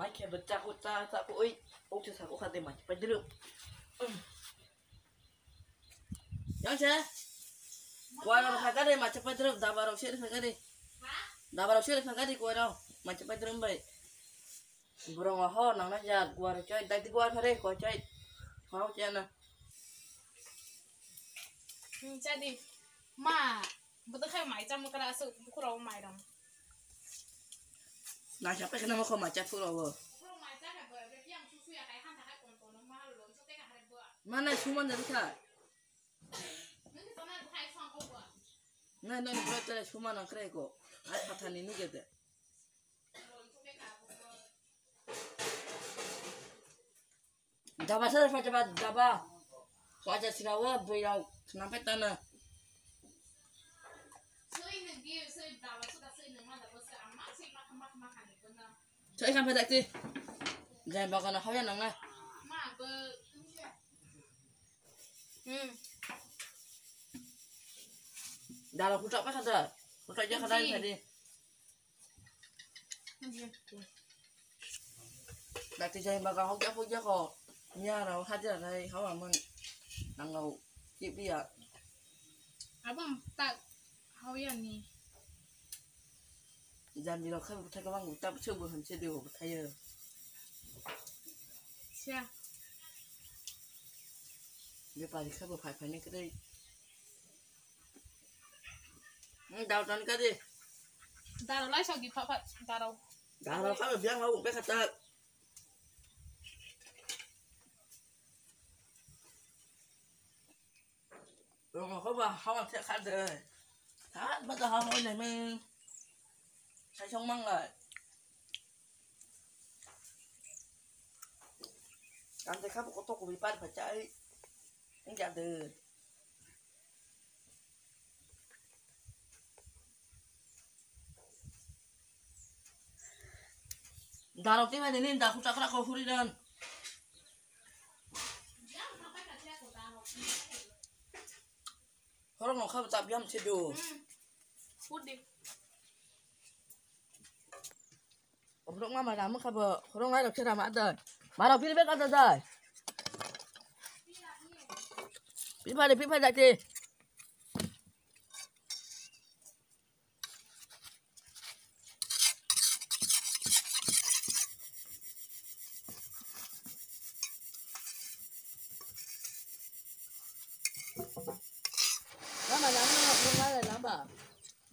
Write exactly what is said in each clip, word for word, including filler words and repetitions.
Mai khe bo chaku cha, chaku oi, oi cha chaku kha de mai pai dulu. Yang se. Kuara rok kha de mai pai dulu, daba rok se kha de. Daba rok se kha de kuara mai pai dulu bai. Borok ho nang na ya kuara chai, dai kuara kha de kuara chai. Hau chai na. Hmm, jadi. Ma, bodo khai mai chamo kara asuk bukhura o mai rong. Na siapa kena mau kau macet pura wo. Mana suman dari kha? Na na bro tara suman ang kre ko. Ai pathani nu gede. Daba sa daba daba. Waja sira wa bui rau. Kenapa tana? Soi kan pada ti. Jai bagana hawya nang na. Hmm. Dala kutak pa kada. Kutak ja kada tadi. Dati jai baga hok ja hok ja ko. Nya rau hajira nai hawa mun. Nangau kip ya. Abang tak hawya ni. Jam di rok kha buthai ka bang buta buchu bu hamse de bu thayo. Sia. Bepari kha bu phai phai ni kre. Hmm, dal tan ka de. Dal lai sok di pha pha dal. Dal kha biang hau be kha ta. Rong ko ba hawa the kha de. Ha ba da hawa ne me. Sai song mang lai. Kan te kha ko to ko bi par pha chai. Ni ja de. Darok twi bai nini da khucha khra kho huri dan. Horok no kha bo chap yam se do. Hudi. Obrok ma ma ram kha bo horok ngai rok se ram adai. Ma rok pil be ka da dai. Pil pha de pil pha da te. Mama, yang mana kurang ada lamba?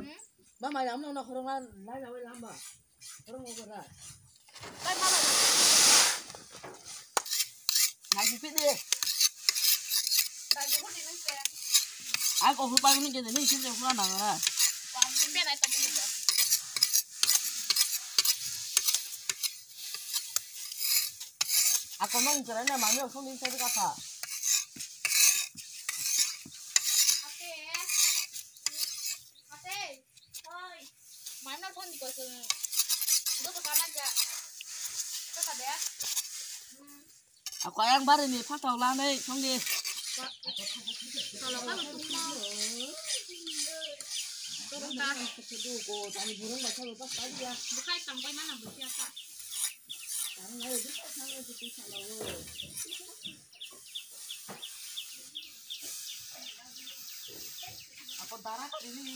Hmm? Mama, yang mana kurang ada lamba? Kurang ada. Nai si pide. Ang ko hupa ni kede ni sinde hupa nang ra. Ako mang jara na mami osong ni sebe kaka. Ate. Ate. Oi. Mana thon di ko sung. Do ko kana ja. Ko ka de. Hmm. Ako ayang bari ni phatau lanai song di. Kalau kalau tungma. Bukai tangbai mana bukai apa? Ako dara ko ini.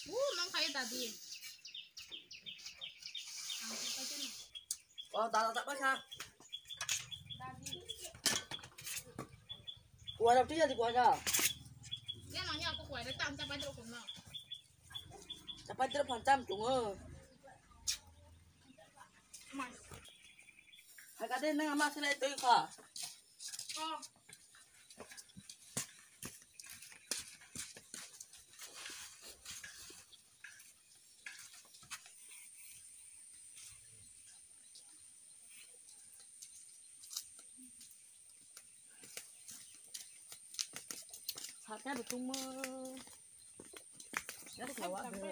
Uh, mang kaya tadi. Oh, dara tak pakai. Kuara tu jadi kuara. Dia nanya aku kuara tak sampai terus kena. Sampai terus pancam tungo. Hakade nang ama sila itu ka. Oh. Hakade tungmo. Yak sawa de.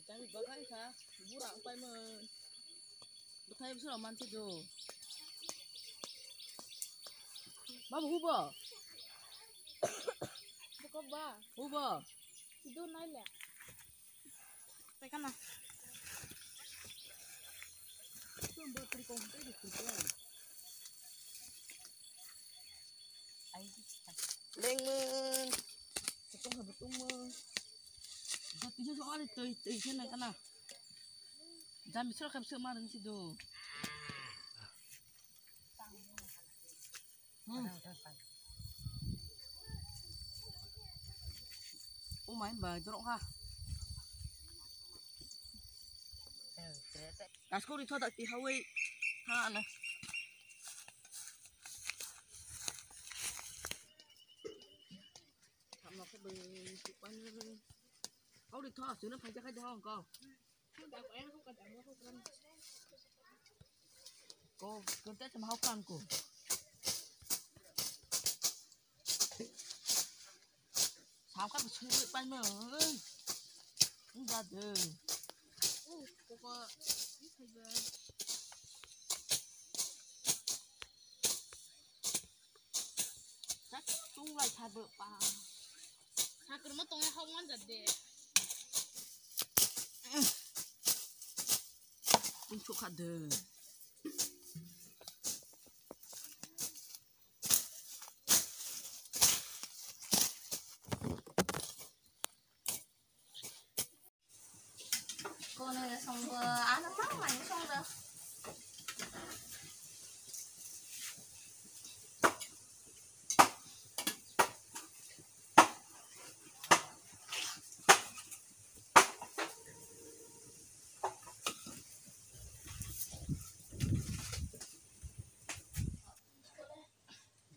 Jami bagan sa, bura upai mo. Bukai bsura manti do. Babu hubo. Buka ba. Hubo. Idu nai le. Teka na. Lengmon. Tong ha tongmon. Jati se so ale tei tei se na kana. Jami sura kam se ma rin si do. Hmm. Oh my, ba jorok ha. Kaskuri thoda ti hawi ha na. Thamno khe bai tu pan. Kau di tho, sino phai jakai jaha kau. Ko, ko te tama hau kan ko. Sam ka sui bai pan mo. Nda de. Ko ko. Tung lai kha do pa. Sakruma tongnai hok man jat de. Tung chuk kha de. Kone songbo ano mang mang songdo.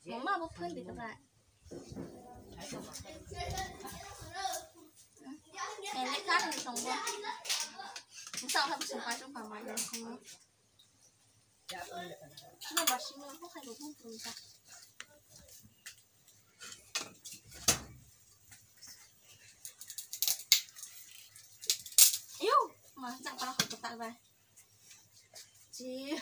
Mama bo phone di kha. Ele kan ni songbo. Masa ha song pa song pa ma yo song. Na ba si mo ko khai bo phone tu ta. Yo, ma sa pa ko ta ba. Chi.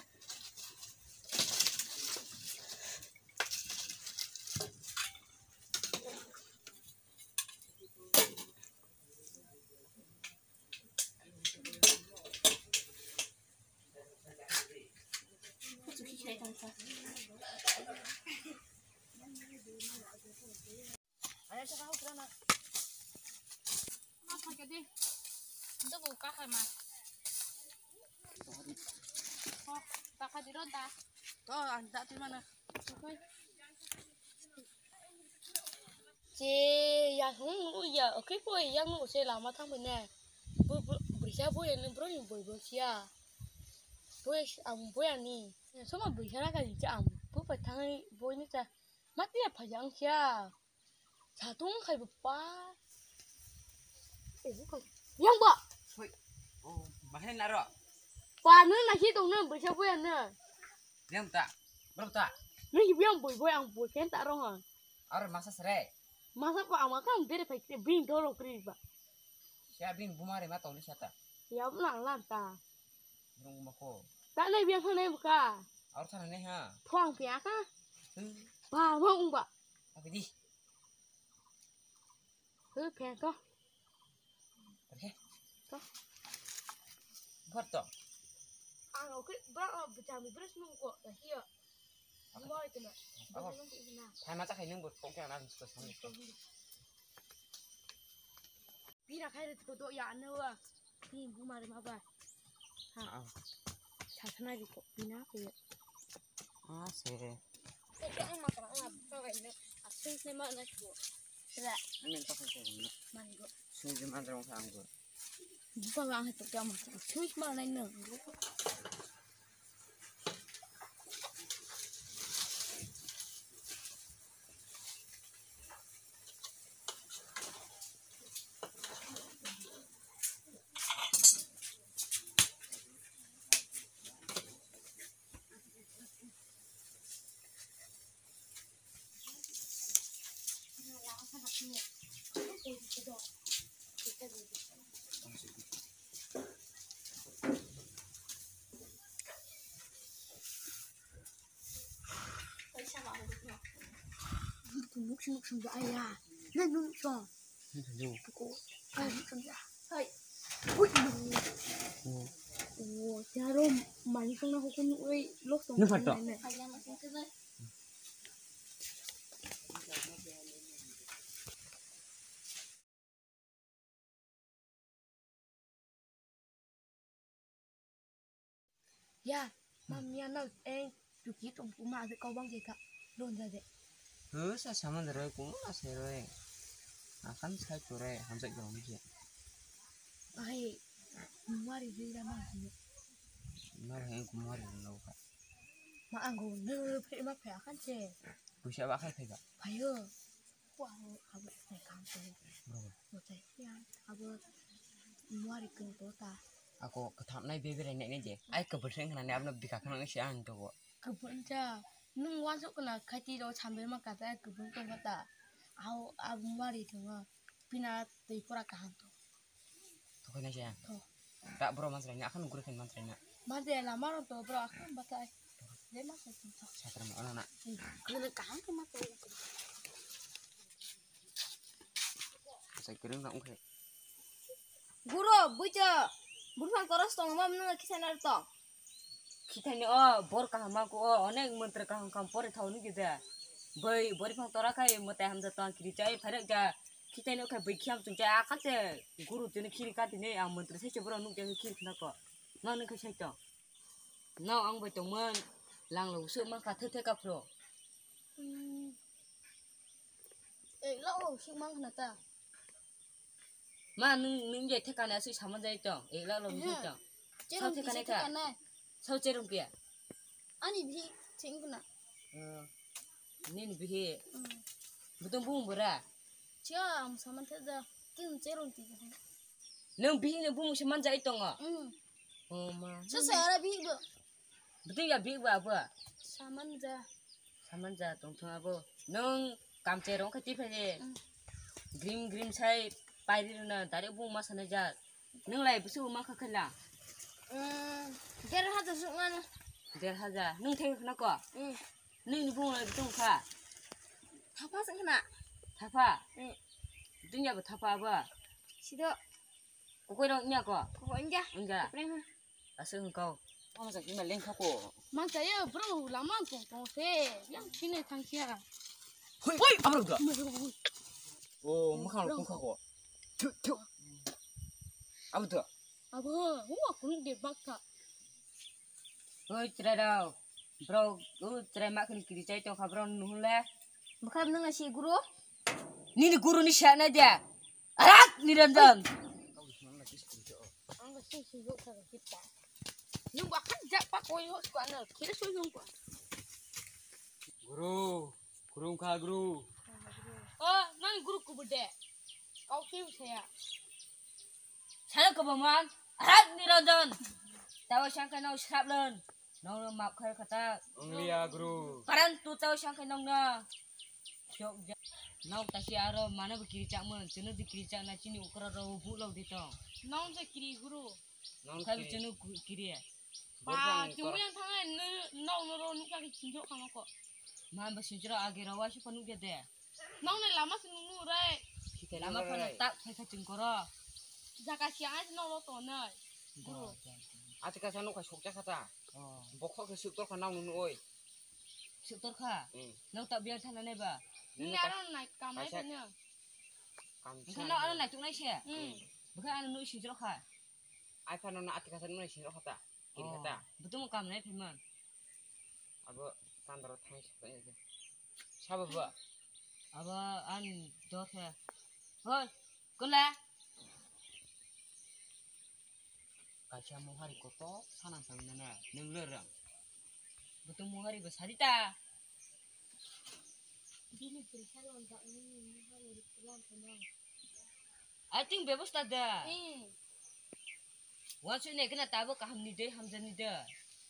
Ayo, sa kaho kira na. Ma, pakai di. Untuk buka kan, Ma? Oh, pakai di ronta. To, anda di mana? Oke. Che, ya, hung, ya, oke, koi, yang, se lama thang bene. Bu, bu, brisa bu, yang, bro, yang, boy, boy, sia. Boy, ang, boy, ani. Soma, brisa na, ka, cha, ang, bu, pa, thang, boy, ni, cha. Mati, ya, pa, yang, sia. Satung khai bo pa. Eh, khai. Yang ba. Hoi. Oh, bahai naro. Pa no na hi tong no, bisa boya no. Yang ta. Bro ta. No hi yang boy boy ang boy ken ta rong ang. Aro masa sere. Masa pa ama kam bere phai kre bing dolo kri ba. Sia bing bumare ma tong ni sata. Ya bla la ta. Bro ma ko. Ta nei biang kha nei buka. Aro thana nei ha. Thong pia kha. Hmm. Ba mo ung ba. Apa di? Hei, phe to. Oke. To. Buat to. Ang oke, bro, oh, bejami bro, nung kok, dah iya. Apa? Mau itu, nak. Apa? Nung kok, nah. Hai, mata kayak nung buat kok, kayak nang suka sama itu. Pina kayak itu kok, ya, anu, ah. Ni bumar ma ba. Ha. Ah. Sa sana di ko pina ko. Ah, se. Ko ko ma ka ma ka ba ne. Asin ne ma na ko. Sira. Amin ta ko ko. Man go. Sun je man rong sa ang go. Buka ba ang to ka ma. Sun ma na no. Nuk sung nuk sung ya ya. Nuk sung. Nuk sung. Ko. Ai nuk sung ya. Hai. Ui. Oh, ya ro mani sung na hukun ui lok sung. Nuk sung. Hai ya ma sung ke. Ya, mam ya no, eh, tuki tum kuma ase kau bang jeka, don jade. He, sa saman roi, kuno na se roi. Akan sai tu roi, hamjak dong je. Ai, muari jira ma sini. Mar he kumari lo ka. Ma anggo, ne, ne, pe ma pe akan se. Puisa ba khai khai ba. Payo. Wah, abo sai kam se. Bro. Bo sai ya, abo muari keng to ta. Ako katham nai bebe rai nai nai je. Ai kabel seng khna ne abno bika khna nai se ang to bo. Kabel ja. Nung wansuk khna khati ro chambe ma kata kabel to kata. Au, abo muari to. Pina tei pura kaham to. Thokoi nai se. Tho. Tak bro mansrai na, akan guru kan mansrai na. Mansrai lama ro to bro, akan batai. Dei mansrai to. Satra ma, ana na. Hmm. Kaham to mansrai. Sai kereng na ungkhe. Guru, bujo. Burphang koros tong, mam nung kisa nar tong. Khitani o bor kaham ma ko o onek mantra kaham kaham pore thau nugwi da. Bai bori phang tora khai mwtai hamjak tong kiri chai phairek ja. Khitani o khai bai khiam chung chai akha che guru chini khiri ka tini ang mantra sai che borok nukya khiri khna ko. Nang nung khai sai tong. Nang ang bai tongmon lang lo usuk man kha thek thek ka phro. Hmm. Ek lakh rok sik mang khna ta. Ma, nung, nung je theka nai aswk saman jai tong, ek lakh rok sik tong. Sao theka nai kha? Sao cherung kya? Ani bihi sing khna. Nini bihi? Butong bung bora? Chia, ang saman thek da. Tin cherung ti. Nung bihi ni bung saman jai tongo? Oh ma. Sa sa ara bihi bo. Bwtwi ya bihik ba abo? Samanja. Samanja tongthung abo. Nwng kamchai rok khe tiphai de. Mm. Grim grim sai pairi rwna direct bung ma sanai jak. Nwng lai bwswk ma kha khaila? Mm, der hajar swk mano. Der hajar. Nwng thai khna ko? Mm. Nwng ni bung lai bwtwi kha? Thapa swk khna. Thapa? Mm. Bwtwi ya bo thapa abo? Sido. Kokoi rok nya ko? Kokoi nya. Nya. Kokoi nya. Aswk wng kau. Tamo sa kima lengkha ko. Mansa ye bro lama tong tong se. Yang sini thang sia. Hoi, hoi, abo da. Oh, makhang tong kha ko. Thu, thu. Abo da. Abo, wa kun de bak ka. Hoi, chrai rao. Bro, u chrai ma khini kiri chai tong kha bro nuhun le. Bwkha nung si guru? Nini guru ni sa na dia. Arak Niranjan. Ang sing sing yok sa kita. Nung bakhan jak pa koi yok kwa na. Kira so yung kwa. Guru, guru kha guru. Oh, nang guru kubur de. Kau sing saya. Sana kebaman. Arak Niranjan. Tawa sangka nau sraplen. Nongno map khai khata. Ongliya guru. Paran tu tau sang khai nongno. Chok ja. Nong tasi aro mana bo kiri chak mon, chunu di kiri chak na chini ukra ro bu lo di tong. Nong je kiri guru. Nong khai kiri. Chunu kiri. Ba chunu yang thang ai nong no ro nuk ka chinjo khama ko. Man ba chinjo age ro wa si panu ge de. Nong nai lama se nung nung rai. Lama phano tak phai kha chwng koro. Jaga siang ai nong lo tongnai. Guru. Achi kasa nukha sokcha khata. Bokhok se suktor kha nang nung oi. Suktor kha? Hmm. Nong tak biar thana nai ba? Nini aro nai kamai kaisa phai no. Engkhe nong aro nai tuknai se? Hmm. Bwkha ano nung sinjro kha? Ai phano na ati kasa nung sinjro khata. Kiri khata. Butumo kam nai phai man. Abo tandaro thang se. Sabo bo? Abo ani dor khe. Hoi, kula. Kaisa mohari koto sanang tang nana, nung lerang. Butung mohari bo sarita. Bini purisa lon jak nini mohari lam thanang. Ating bebosta da. Hmm. Wansuk nai khna tabuk kaham ni de, hamjani de.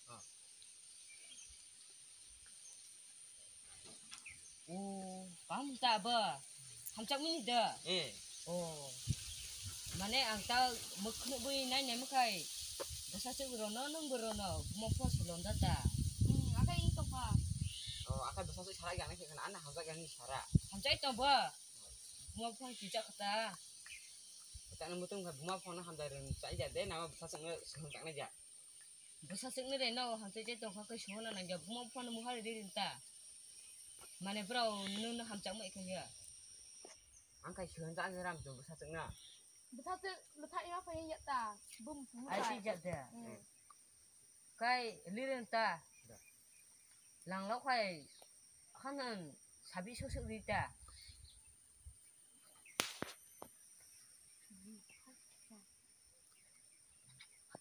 Ah. Oh, kaham ta ba. Hamchak mini de. Eh. Oh. Mane ang ta mukhnuk bui nai nai mukhai. Bwsa chuk rono, nung bo rono, mo pho se londa ta. Hmm, akai ing tokha. Oh, akai bwsa chuk sara yang nai khna, ana hamchak yang ni sara. Hamchai tong ba. Mo pho kijak ta. Tang mutung kha buma phone hamjai ren chai ja de nama bwsa chwng sung tak nai ja. Bwsa chwng ni re no hamjai je tong kha kai sung na nang ja buma phone mo hari ri rin ta. Mane bro no no hamjak mai kha ya. Ang kai sung ja ni ram tu bwsa chwng na. Bwsa chwng bwsa ya phai ya ta. Bum tu. Ai ti ja de. Hmm. Kai liren ta. Langlo khai hanan sabi susuk rita.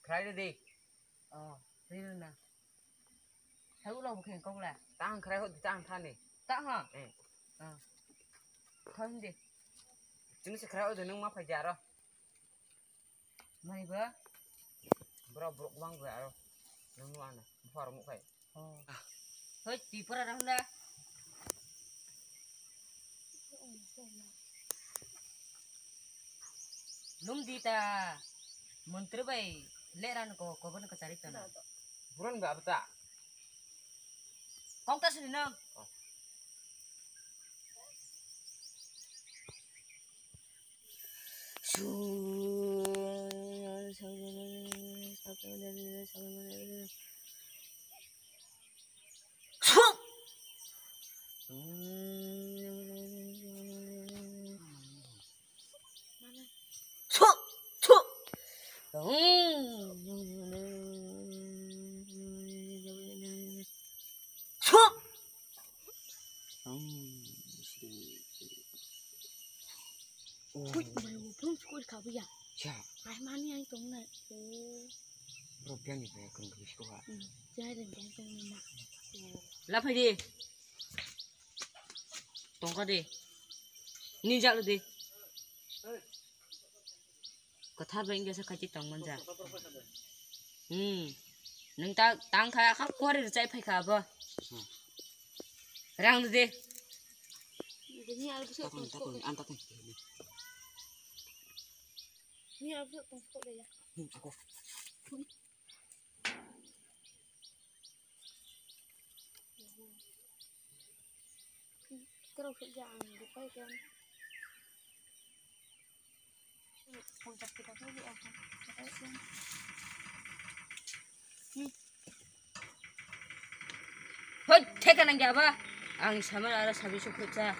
Khrai de. Oh, liren na. Hai ulo bukhen kok la. Tang khrai ho tang thani. Ta ha. Eh. Ah. Thon de. Chini se khrai ho de nung ma phai jaro. Mai ba. Bro bro bang ba aro. Nung nu ana. Bor mu kai. Oh. Hoi ti pura rang da. Lum di ta. Montri bai leran ko ko ban ka chari ta na. Buran ba ta. Kok ta sini nang. Hui, mai bo phone sukori kha buya. Cha. Ai mani ai tong na. Oh. Bro, biang ni bai kung kung siko ha. Hmm. Jai ren jai tong na. La phai di. Tongkha de. Ni jak de. Kwthar bai wngya se khachi tong manja. Hmm. Nung ta tang kha kha kwari rwchai phai kha abo. Hmm. Rang de. Ni aro bisa tong. Takun, takun, an takun. Ni aro bisa tong kok de ya. Hmm, aku. Terus kerja ang bukai kan. Puncak kita tuh di apa? Hoi, theka nang ya ba? Ang sama ara sabi sukut sa.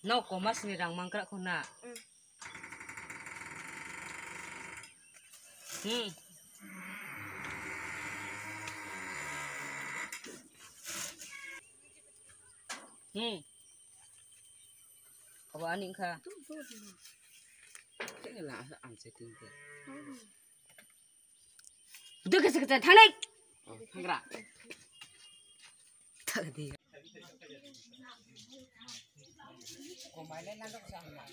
No komas ni rang mangkrak kona. Hmm. Hmm. Hmm. Abo ani wngkha. Tini la ang se tini ke. Dui kisa kisa thangnai. Oh, thangra. Thak di. Komai le nang sa ma.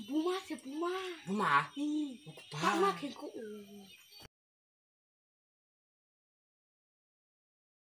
Buma se buma. Buma? Hmm. Buma. Buma khe ko o.